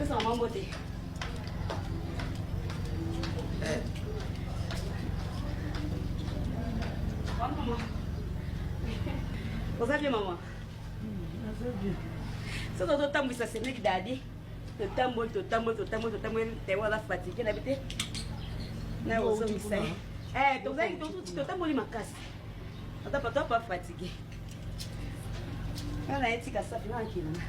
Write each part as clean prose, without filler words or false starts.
Pesa mama mbote. Eh. Mama. Oza bien mama? Naza bien. Soki ozotambwisa semeki dadi totamboli totamboli totamboli totamboli te wana fatigue nayebi te naye ozongisa ye eh, tozalaki totamboli makasi ata pato apa fatigue nga naye tika safi nga nakenda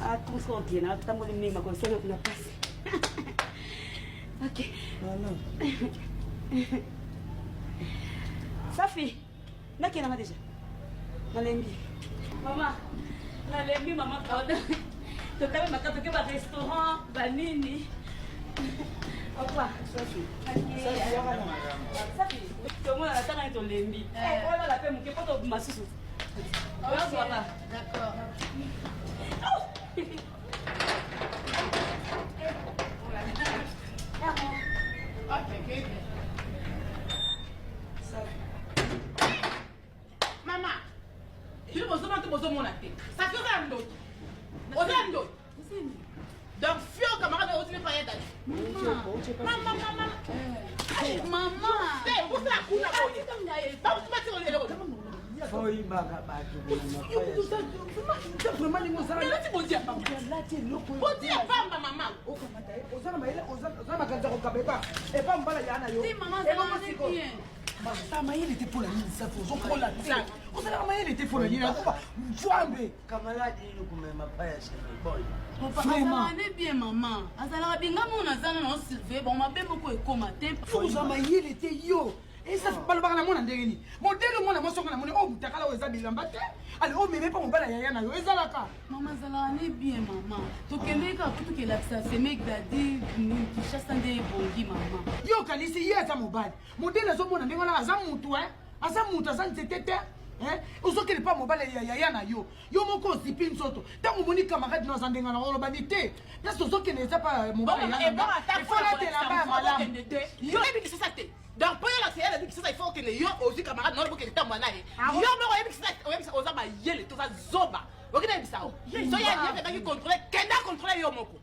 akomisi kokenda atamboli mingi makolo sanga kuna pasi ok safi Nakenda nga deja. Nalembi. Mama, nalembi mama pardon. Totala maka toke ba restaurant, ba nini. Au revoir. Safi. Safi yaka na. Safi. Tomona na tanga tolembi. Eh, olala pe moke po tobima susu. Ozwaka. D'accord. Oh! Mama, bino bozomona te bozomona te. Safi oza ya ndoki. Oza ya ndoki. Donc fio camarade oyo otini pa ya dadi. Mama, mama. Mama. Te, osala kuna boye. Bakutu batika eloko. Foyibaka bato vraiment ndenge ozalati bodi ya pamba mama oza na mayele oza na makanisi ya kokaba epa epa mobala ya na yo Masta mayele te mpo na nini safi ozokola te ozalaka mayele te mpo na nini akoba mfwambe kamaladi nini komema pa ya boy vraiment ne bien mama azalaka binga mona aza na osurveille bango mabe moko ekoma te oza mayele te yo esafi balobaka na mwana ndenge nini modele omwana mwasi onga na moni oyo mutakala oyo eza bilamba te ale omeme mpo mobala yaya na yo ezalaka mama azalaka ne bien mama tokendeki kaka po tokelakisa semek dadi kinshasa nde ebongi mama yo okanisi ye aza mobali modele azomona ndenge wana aza mutu eh? aza mutu aza nzete te eh? ozokende mpa mobali ya yaya na yo yo moko ozipi nzoto ntango omoni camarade no aza ndenge wana olobani te place ozokende eza pa mobali ya ya malamu yo oyebi kisasa te donc mpo yolakisa ye alobi kisasa il faut okende yo ozwi camarade na olobokende ntango na ye yo moko oyebi kisasa oyebisa oza mayele te oza zoba okende yebisa o so ye ayebaki controle kenda controle yo moko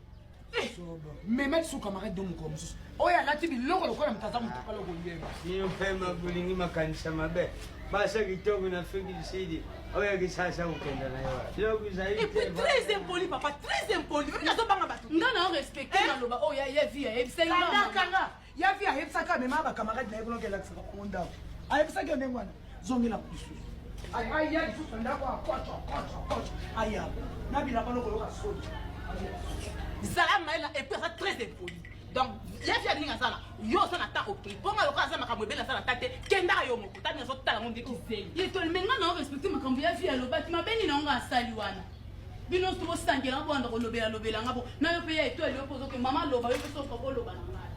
mema lisusu camarade do mokolo mosusu oyo alati biloko lokola moto aza moto kala koyeba bino mpe bolingi makanisa mabe basa kitoko na afrique du sud oyo kisasa kokenda na yo biloko ezali Et puis très impoli papa très impoli oyebi nazobanga bato nga na respecte maloba oyo ya vie ayebisaki kanga kanga ya vie ayebisaki amema bacamarade na ye kuna okelakisaka bango ndako ayebisaki yo ndenge wana zongela lisusu aya lisusu ndako akoco koco koco aya na bilamba nokoyoka soni zala mayele et puis aza très impoli donc ye fi alingi asala yo oza na temps opri mpo nga lokola aza makambo ebele aza na ta te kendaka yo moko tani azotala ngo nde kizengi ye tolme nga na orespecte makambo ya vi alobaki mabe nini yango asali wana bino nyonso bosangela nga bobanda kolobela lobela nga bo na yo mpe ya etoile yo mpe ozoke mama loba yo mpe soka oloba na ngai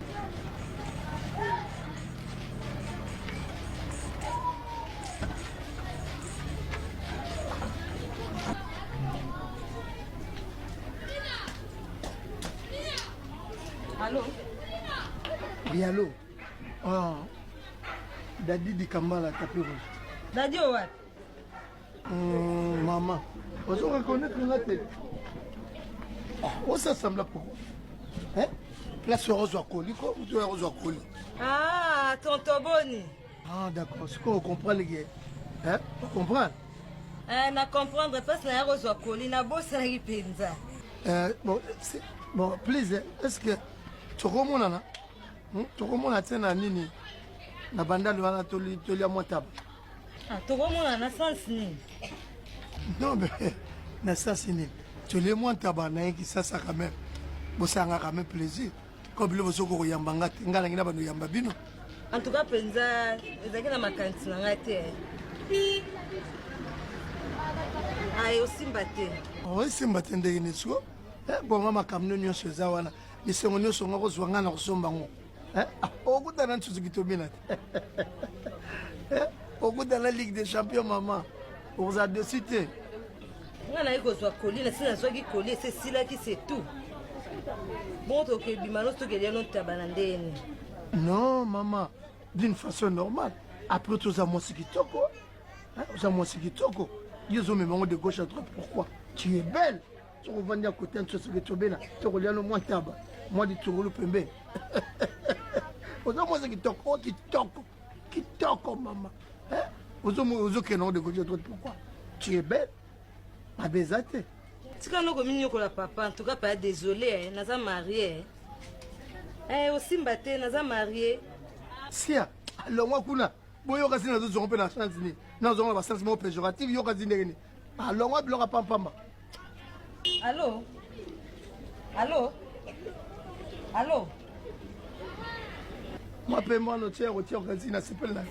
Allô Oui, allô ah, Dadi Dikambala, tapis rouge. Dadi wapi Hum, maman, ozo reconnaître nga te. Ah, osa sembla pourquoi? Hein? Place ozwa koli ko, ozo ozwa koli. Ah, tonton Boni. Ah, d'accord. Ce qu'on comprend les gars. Hein? On comprend? Eh, na comprendre place na ya kozwa koli na bosanaki mpenza. Euh, bon, bon, please, est-ce que tokomonana? Hmm? Tokomona te na nini? Na bandali wana tolia mwa taba. Ah, tokomona na sens nini? Non, mais na sens nini? Tolie mwa ntaba na ye kisasa quand même. Bosanga quand même plaisir. Ko bilo bozoko koyamba nga te, nga nangi na bando yamba bino. En tout cas mpenza ezalaki na makanisi na ngai te. Aye osimba te. Osimba te ndenge nini siko? Eh, bonga makambo nyonso eza wana. Bisengo nyonso nga kozwa nga na kosomba ngo. Eh, ah, okutana nsusu kitomina te eh, okutana ligue des champions mama okozala dessus te nga naye kozwa koli nasi nazwaki koli esi esilaki c'est tout bongo tokebima no tokelia no ntaba na ndeni non mama d'une façon normale après toza mwasi kitoko oza mwasi kitoko yo ozomema yango de gauche à droite pourquoi tu es belle. Soki ovandi ya kote ya nsosoke tobela, tokolia no mwa ntaba, mwa litungulu pembeni. Oza mwasi kitoko, oh, kitoko, kitoko mama. Eh? Ozokende yango de gauche à droite pourquoi? Tu es belle. Mabe eza te. Tika noko minyokola papa, en tout cas paya désolé, eh, naza marié. Eh, eh osimba te, naza marié. Sia, longwa kuna. Boyoka si nazozonga mpe na chance nini? Nazonga na ba sens moko péjorative, yoka si ndenge nini? Alongwa biloko ya pampamba. Allo? Allo? Allo? Mwa mpe mwana otie otie okanisi nasepeli na yo.